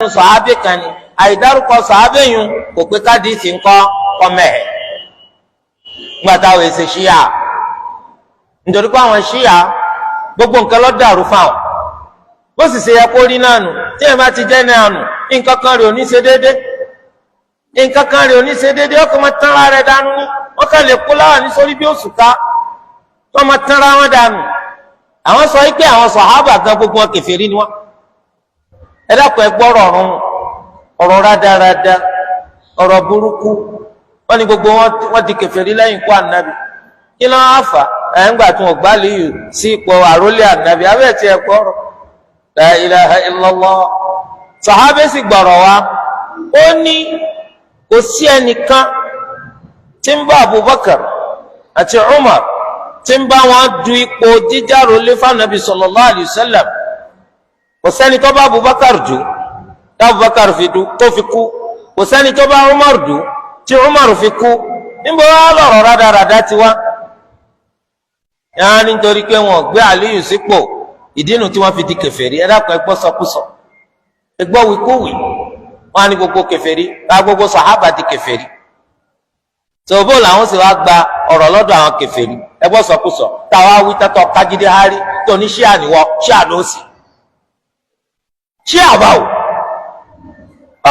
Sọ̀hábì kan ni àìdárúkọ sọ̀hábì yun kò pé kádìsì ńkọ́ kọ́mẹ̀ẹ́ nígbà táwọn èsè ṣíyà, nítorí pé àwọn ṣíyà, gbogbo nǹkan ló dàrú fáwọn. Bó sì ṣe yẹ kó rí náà nù, tí ẹ bá ti jẹ́ ní àánú, nǹkan kan rè ò ní ṣe déédé, nǹkan kan rè ò ní ṣe déédé. Ọkọ̀ máa tán ara rẹ̀ dànù ní wọ́n kàn lè kó láwà ní sórí bí òṣùká tó máa tán ara wọn dànù. Àwọn sọ pé àwọn sàhábà gan, gbogbo wọn kèfèrí ni wọn. Ẹ dákun, ẹ gbọ́rọ̀ ọ̀run, ọ̀rọ̀ rádaràda, ọ̀rọ̀ burúkú. Wọ́n ní gbogbo wọn di kèfèrí lẹ́yìn ikú ànábì. Kí ló ń fà ẹ̀ ń gbà tí wọ́n gbá lẹ́yìn sí ipò àrólé ànábì abẹ́ tí ẹ gbọ́rọ̀? La ilaha illallah. Sàhábẹ́ sì gbọ̀rọ̀ wa, ó ní kò sí ẹnìkan tí ń bá Abubakar àti Umar, tí ń bá wọn du ipò jíjàrò lé fànàbì sallallahu alayhi wa sallam. Kò sẹ́ni tó bá Abubakar dù tí Abubakar fi du tó fi kú. Kò sẹ́ni tó bá Umar dù tí Umar fi kú. Níbo wá lọ̀rọ̀ rádaràdá ti wá yáa? Nítorí pé wọn gbé Aliyu sípò, ìdínú tí wọ́n fi di kèfèrí. Ẹ dákun, ẹ gbọ́ sọkúsọ, ẹ gbọ́ wíkúwì. Wọn á ní gbogbo kèfèrí ká gbogbo sàhábà di kèfèrí. Tòbó làwọn sì wá gba ọ̀rọ̀ lọ́dọ̀ àwọn kèfèrí? Ẹ gbọ́ sọkúsọ táwa wí tẹ́tọ̀ kájídé hárí tó ní ṣíà níwọ, ṣíà ló sì ṣíà báwò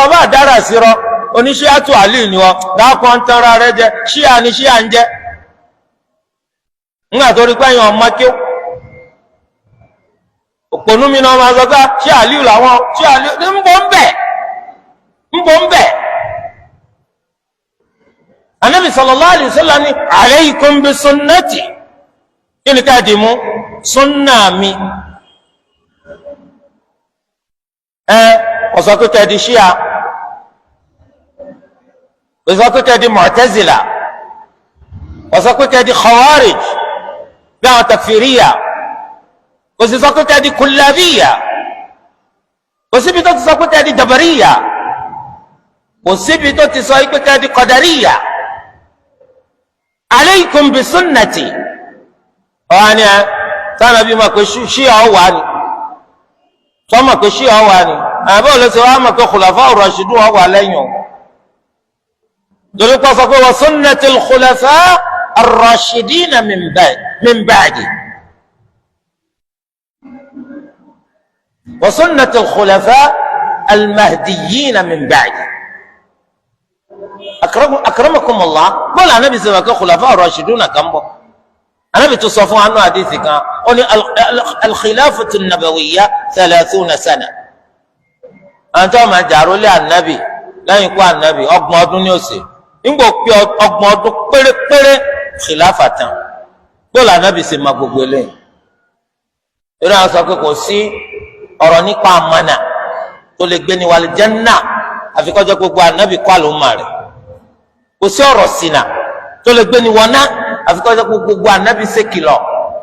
ọba àdára sírọ oníṣíà tó àlì níwọ. Dákọ̀ ń tanra rẹ jẹ. Ṣíà ni ṣíà ń jẹ ńgbà tó rí pé ẹ̀yàn ọmọ kí ó òpònú mi náà máa sọ pé ṣé àlíù làwọn, ṣé àlíù ń bọ̀ ń bẹ̀, ń bọ̀ ń bẹ̀. Anabi sallallahu alaihi wasallam ní alaykum bi sunnati. Kí ni ká dì mú? Sunna mi. Ẹ ọ̀sọ́ pé kẹ́ di ṣíà, ọ̀sọ́ pé kẹ́ di mu'tazila, ọ̀sọ́ pé kẹ́ di khawarij bí àwọn takfiriya, kò sì sọ pé kẹ́ di kullabiya, kò síbi tó ti sọ pé kẹ́ di jabariya, kò síbi tó ti sọ pé kẹ́ di qadariya. Alaykum bi sunnati. Ọ̀hán ni ẹ sáà bí ma pé ṣíà ọ̀ wà ní sọmọ pé ṣíà ọ̀ wà ní àbẹ́ olóṣèlú wa mọ̀ pé khulafa ar-rashidun ọ̀ wà lẹ́yìn o, torí pé sọ pé wa sunnatil khulafa ar-rashidina min ba'di wa sunnatil khulafa al-mahdiyina min ba'di. Akramakumullah, bọ́ọ̀lù anabi sọ pé khulafa ar-rashidun kan bọ̀. Anabi tó sọ fún anu àdìsí kan, ó ní al-khilafatu an-nabawiyya 30 sana. Àwọn tó máa jàrú lé anabi lẹ́yìn ikú anabi, 30 ọdún ní òsè. Nígbà pé 30 ọdún pérépéré, khilafa tán. Bọ́ọ̀lù anabi sì máa gbogbo eléyìí? Torí àwọn sọ pé kò sí ọ̀rọ̀ nípa àmànà tó lè gbé ní wal janna àfi kó jẹ́ gbogbo anabi kọ́ àlùmọ́ rẹ̀. Kò sí ọ̀rọ̀ ṣìnà tó lè gbé ní wọná àfi kó jẹ́ gbogbo anabi ṣe kìlọ̀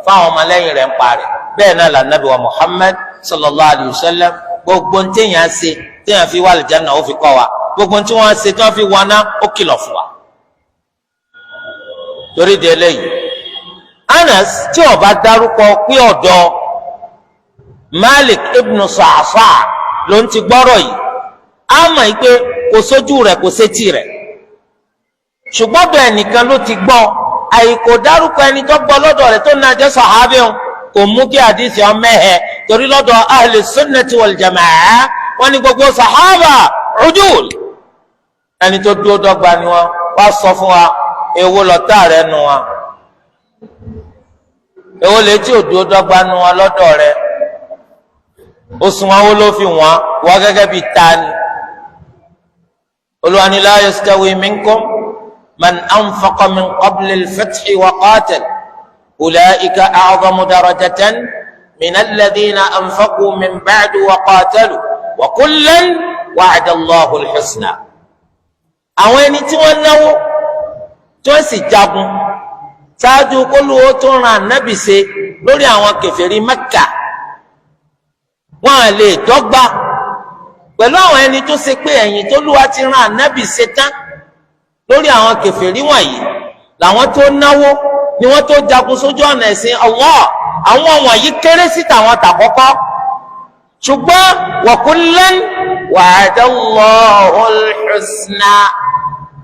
fáwọn ọmọlẹ́yìn rẹ̀ ń parí. Bẹ́ẹ̀ náà là nàbí wa Muhammad sallallahu alayhi wa sallam. Gbogbo ní téèyàn ṣe téèyàn fi wà lìjánà, ó fi kọ́ wa. Gbogbo tí wọ́n ṣe tí wọ́n fi wọná, ó kìlọ̀ fún wa. Torí di eléyìí, Anas tí ó bá dárúkọ pé ọ̀dọ̀ Malik ibn Sa'sa ló ń ti gbọ́rọ̀ yìí, á mọ̀ yìí pé kò sójú rẹ̀, kò sétí rẹ̀, ṣùgbọ́n bẹ́ẹ̀ nìkan ló ti gbọ́. Àìkò dárúkọ ẹni tó gbọ́ lọ́dọ̀ rẹ̀ tó náà jẹ́ sàhábẹ́ òun kò mú kí àdìsí ọmọ ẹ̀, torí lọ́dọ̀ ahli sunnati wal jamaa, wọ́n ní gbogbo sàhábà udul, ẹni tó dúró dọ́gba ni wọ́n. Wá sọ fún wa, èwo lọ́tà rẹ̀ nù wa? Èwo lè tí ò dúró dọ́gba nù wa lọ́dọ̀ rẹ̀? Òṣùwọ̀n wo ló fi wọ́n wọ́n gẹ́gẹ́ bíi tani? Olúwa ní la yastawi minkum man anfaqa min qabli al-fathi wa qatal ulaika a'zamu darajatan min alladhina anfaqu min ba'du wa qatalu wa kullan wa'ada Allahu al-husna. Àwọn ẹni tí wọ́n náwó, tí wọ́n sì jagun ṣáájú kólúwó tó ran ànábì ṣe lórí àwọn kèfèrí Mẹ́kà, wọn à lè dọ́gba pẹ̀lú àwọn ẹni tó ṣe pé ẹ̀yìn tó lúwa ti ran ànábì ṣe tán lórí àwọn kèfèrí wọ̀nyí làwọn tó náwó ni wọ́n tó jagun sójú ọ̀nà ẹ̀sìn Allah. Àwọn wọ̀nyí kéré sí tàwọn tàkọ́kọ́, ṣùgbọ́n wa kullan wa'ada Allahul husna.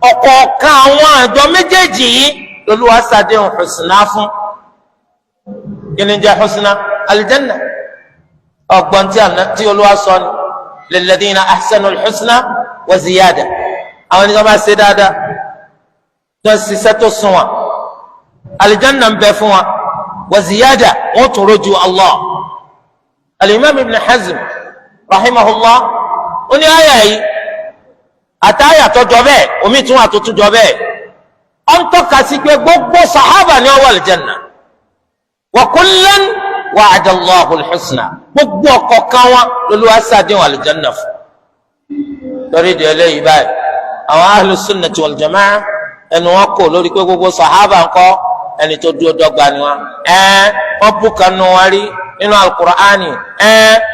Ọ̀kọ̀ọ̀kan àwọn àjọ méjèèjì yìí lolúwa ṣàdéhùn husna fún. Kí ni jẹ́ husna? Aljanna. Ọgbọ́n tí olúwa sọ ni lilladhina ahsanul husna wa ziyada. Àwọn ènìyàn bá ṣe dáadáa tó ń ṣiṣẹ́ tó sunwọ̀n, aljanna ń bẹ fún wa, wa ziyada, wọ́n tún rojú Allah. Al-Imam Ibn Hazm rahimahullah ó ní àyà yìí àtàyà tó jọ bẹ́ẹ̀, omi tún wà tó tún jọ bẹ́ẹ̀, ó ń tọ́ka sí pé gbogbo sàhábà ni ó wà aljanna. Wa kullan wa'ada Allahu al-husna, gbogbo ọ̀kọ̀ọ̀kan wọn lÓlúwa ṣàdéhùn àlùjánnà fún. Torí di eléyìí báyìí, àwọn ahlu sunnati wal jamaa ẹnu wọn kò lórí pé gbogbo sàhábà ńkọ́, ẹni tó dúró dọ́gba ni wọn. Wọn bú kanu wọn rí nínú alukur'ani,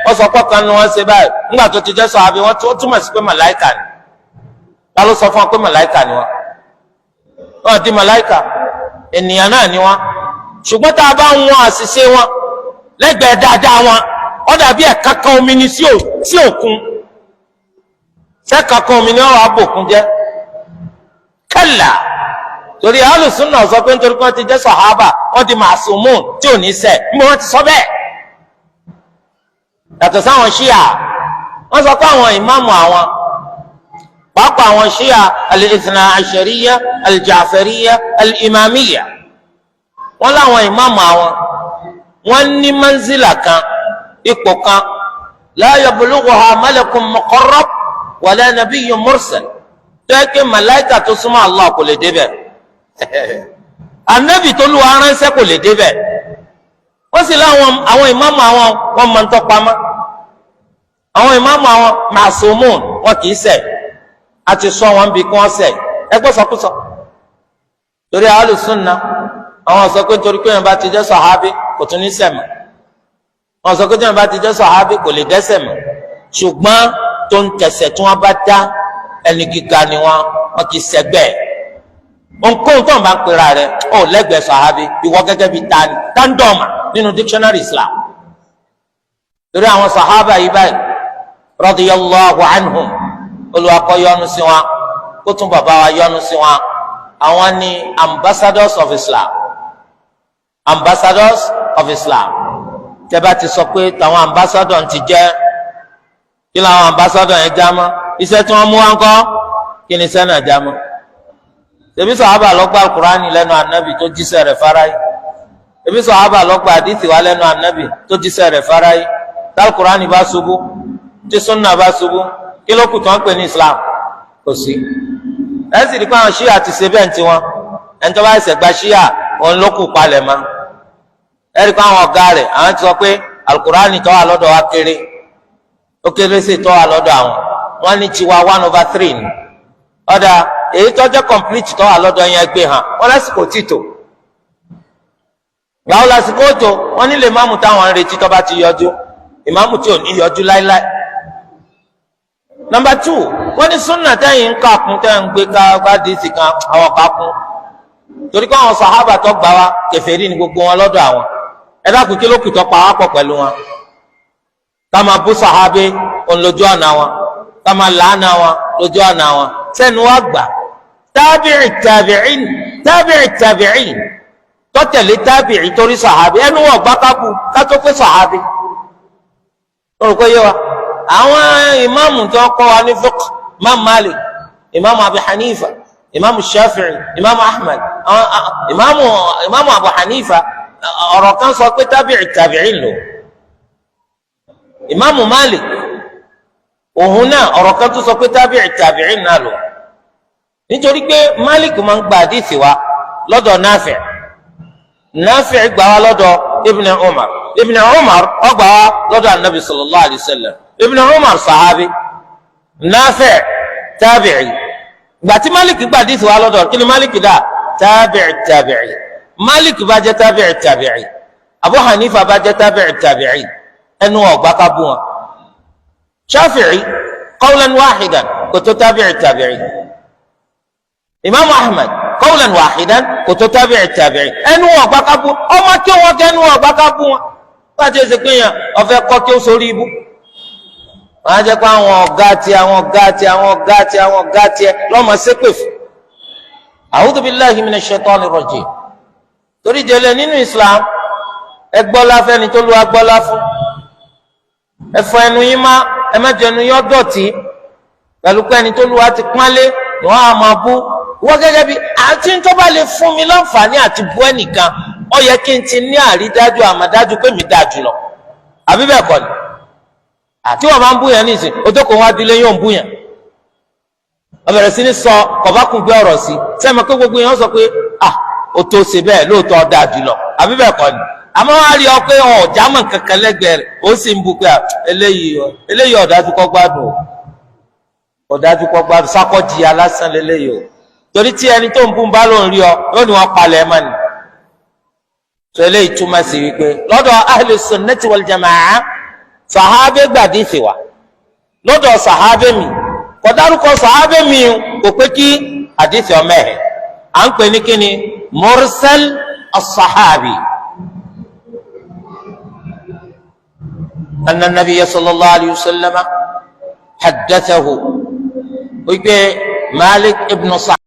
wọn sọ pé kanu wọn ṣe báyìí nígbà tó ti jẹ́ sàhábì wọn, tó túmọ̀ sí pé màláìkà ni. Ta ló sọ fún wọn pé màláìkà ni wọn? Wọn di màláìkà, ènìyàn náà ni wọn. Ṣùgbọ́n tá a bá ń wọn àṣìṣe wọn lẹ́gbẹ̀ẹ́ dáadáa wọn, ó dàbí ẹ̀ka kan omi ni sí òkun. Sẹ́ka kan omi ni wọ́n wàá bòkun jẹ́? Kalla. Torí alùsùn náà sọ pé nítorí pé wọ́n ti jẹ́ sàhábà, wọ́n di màsùmùn tí ò ní ṣẹ̀. Níbo wọ́n ti sọ bẹ́ẹ̀? Yàtọ̀ sáwọn ṣíà, wọ́n sọ pé àwọn ìmáàmù àwọn, pàápàá àwọn ṣíà al-ithna ashariyya, al-ja'fariyya, al-imamiyya, wọ́n láwọn ìmáàmù àwọn, wọ́n ní manzila kan, ipò kan, la yablughuha malakun muqarrab wala nabiyyun mursal, tó yẹ kí màláìkà tó súnmọ́ Allah kò lè débẹ̀, anabi tó lù aránṣẹ́ kò lè débẹ̀. Wọ́n sì láwọn àwọn ìmáàmù àwọn, wọ́n máa ń tọ́pamọ́ àwọn ìmáàmù àwọn, màsùmùn, wọn kì í ṣẹ̀, àti sọ wọn bí kí wọ́n ṣẹ̀. Ẹgbẹ́ sọkúsọ. Torí alùsùnà, àwọn sọ pé nítorí pé yẹn bá ti jẹ́ sàhábì kò tún ní ṣẹ̀ mọ́. Wọn sọ pé tí yẹn bá ti jẹ́ sàhábì kò lè dẹ́ṣẹ̀ mọ́. Ṣùgbọ́n tó ń tẹ̀sẹ̀ tí wọ́n bá dá, ẹni gíga ni wọn, wọn kì í ṣẹgbẹ́. Ohunkóhun tó ń bá ń pera rẹ̀ ó lẹ́gbẹ̀ẹ́ sàhábì, ìwọ gẹ́gẹ́ bíi tani tándọ̀mà nínú dictionary Islam? Torí àwọn sàhábà yìí báyìí, radiyallahu anhum, Olúwa kó yọ́nú sí wọn, kó tún bàbá wa yọ́nú sí wọn. Àwọn ni ambassadors of Islam, ambassadors of Islam. Tẹ́bá ti sọ pé tàwọn ambassador ti jẹ́ kí làwọn ambassador yẹn já mọ́? Iṣẹ́ tí wọ́n mú wá ń kọ́, kí ni iṣẹ́ náà já mọ́? Ṣebí sàhábà ló gba Kùránì lẹ́nu anabi tó jíṣẹ́ rẹ̀ fáráyé? Ṣebí sàhábà ló gba àdìsí wa lẹ́nu anabi tó jíṣẹ́ rẹ̀ fáráyé? Tá Kùránì bá ṣubú, tí sunna bá ṣubú, kí ló kù tó ń pè ní Islam? Kò sí. Ẹ sì rí pé àwọn ṣíà ti ṣe bẹ́ẹ̀ ní tiwọn. Ẹni tó bá ṣẹ̀ gba ṣíà, òun ló kù palẹ̀ mọ́. Ẹ rí pé àwọn ọ̀gá rẹ̀, àwọn ti sọ pé alukurani tó wà lọ́dọ̀ wa kéré, ó kéré sí tó wà lọ́dọ̀ àwọn. Wọ́n ní tiwa 1/3 ni. Ọ̀dà èyí tó jẹ́ complete tó wà lọ́dọ̀ yẹn gbé hàn wọ́n. Lásìkò títò gbàwó lásìkò tó, wọ́n nílé ìmáàmù táwọn ń retí tó bá ti yọjú, ìmáàmù tí ò ní yọjú láíláí. Number two, wọ́n ní súnà tẹ́yìn ń kà kún, tẹ́yìn ń gbé ká ká dìísì kan, àwọn kà kún torí pé àwọn sàhábà tó gbà wá, kèfèrí ni gbogbo wọn lọ́dọ̀ àwọn. Ẹ dákun, kí ló kù tó pa wá pọ̀ pẹ̀lú wọn? Ká máa bú sàhábé òun lójú ọ̀nà wọn, ká máa làánà wọn lójú ọ̀nà wọn. Sẹ́nu wa gbà tábìrì tàbìrìn, tábìrì tàbìrìn tó tẹ̀lé tábìrì torí sàhábé, ẹnu wọn gbá kábù ká tó pé sàhábé. Ó rò pé yé wa. Àwọn ìmáàmù tó kọ́ wa ní fiqh, Imam Malik, Imam Abu Hanifa, Imam Shafi'i, Imam Ahmad, Imam Abu Hanifa, ọ̀rọ̀ kan sọ pé tábìrì tàbìrì lò. Imam Malik, òun náà, ọ̀rọ̀ kan tó sọ pé tábìrì tàbìrì náà lò, nítorí pé Malik máa ń gba àdìsí wa lọ́dọ̀ Nafi', Nafi' gbà wá lọ́dọ̀ Ibn Umar, Ibn Umar ó gbà wá lọ́dọ̀ anabi sallallahu alayhi wa sallam. Ibn Umar sahabi, Nafi' tabi'i. Gbàtí Malik gba àdìsí wa lọ́dọ̀, kí ni Malik dà? Tabi'i tabi'i. Malik bá jẹ́ tabi'i tabi'i, Abu Hanifa bá jẹ́ tabi'i tabi'i, ẹnu ọ̀gbá ká bú wọn. Shafi'i, qawlan wahidan, kò tó tabi'i tabi'i. Imaamu Ahmad, qawlan wahidan, kò tó tabi'i tabi'i. Ẹnu ọ̀gbá ká bú ọmọ kí wọn kẹ, ẹnu ọ̀gbá ká bú wọn. Wọ́n ti ṣe pé yẹn ọ̀fẹ́ kọ́ kí ó sórí ibú. Wọ́n á jẹ́ pé àwọn ọ̀gá tiẹ̀, àwọn ọ̀gá tiẹ̀, àwọn ọ̀gá tiẹ̀, àwọn ọ̀gá tiẹ̀ lọ́mọ ṣépè fún. A'udhu billahi minash shaitani rajim. Torí délé, nínú Islam, ẹ gbọ́lá fẹ́ni tó lu agbọ́lá fún. Ẹ fọ ẹnu yín má, ẹ má jẹ ẹnu yín ọdọ̀tí pẹ̀lú pé ẹni tó lu wa ti pọ́nlé ni wọ́n á máa bú. Wọ́n gẹ́gẹ́ bí àti tó bá lè fún mi láǹfààní àti bú ẹnìkan, ó yẹ kí n ti ní àrídájú, àmọ̀dájú pé mi dáa jùlọ. Àbí bẹ́ẹ̀ kọ́ ni? Àti wọ́n máa ń bú yẹn nísìn, ojókòó wọn adúlé yóò ń bú yẹn, wọ́n bẹ̀rẹ̀ sí ní sọ kọ̀bákùngbé ọ̀rọ̀ sí sẹ́mi pé gbogbo yẹn sọ pé, ah, o tó ṣe bẹ́ẹ̀ lóòótọ́, dáa jùlọ. Àbí bẹ́ẹ̀ kọ́ ni? Àmọ́ wọ́n á rí ọ pé ọ̀já mọ̀ kankan lẹ́gbẹ̀ẹ́ rẹ̀, ó sì ń bu pé eléyìí, eléyìí ọ̀dájú kọ́ gbádùn o, ọ̀dájú kọ́ gbádùn, sákọ́jìyà lásán lélẹ́yìí o. Torí tí ẹni tó ń bú ń bá lóun rí ọ, yóò ní wọ́n palẹ̀ ẹ̀ mọ́ ni. Tó eléyìí túmọ̀ sí wípé lọ́dọ̀ ahlu sunnati wal jamaa, sàhábé gbàdí ìfìwà lọ́dọ̀ sàhábé mi, kò dárúkọ sàhábé mi, kò pé kí àdìsí ọmọ ẹ̀ à ń pè ní kíni? Mursal as-sahabi. أن النبي صلى الله عليه وسلم حدثه، ويقول مالك ابن صعب.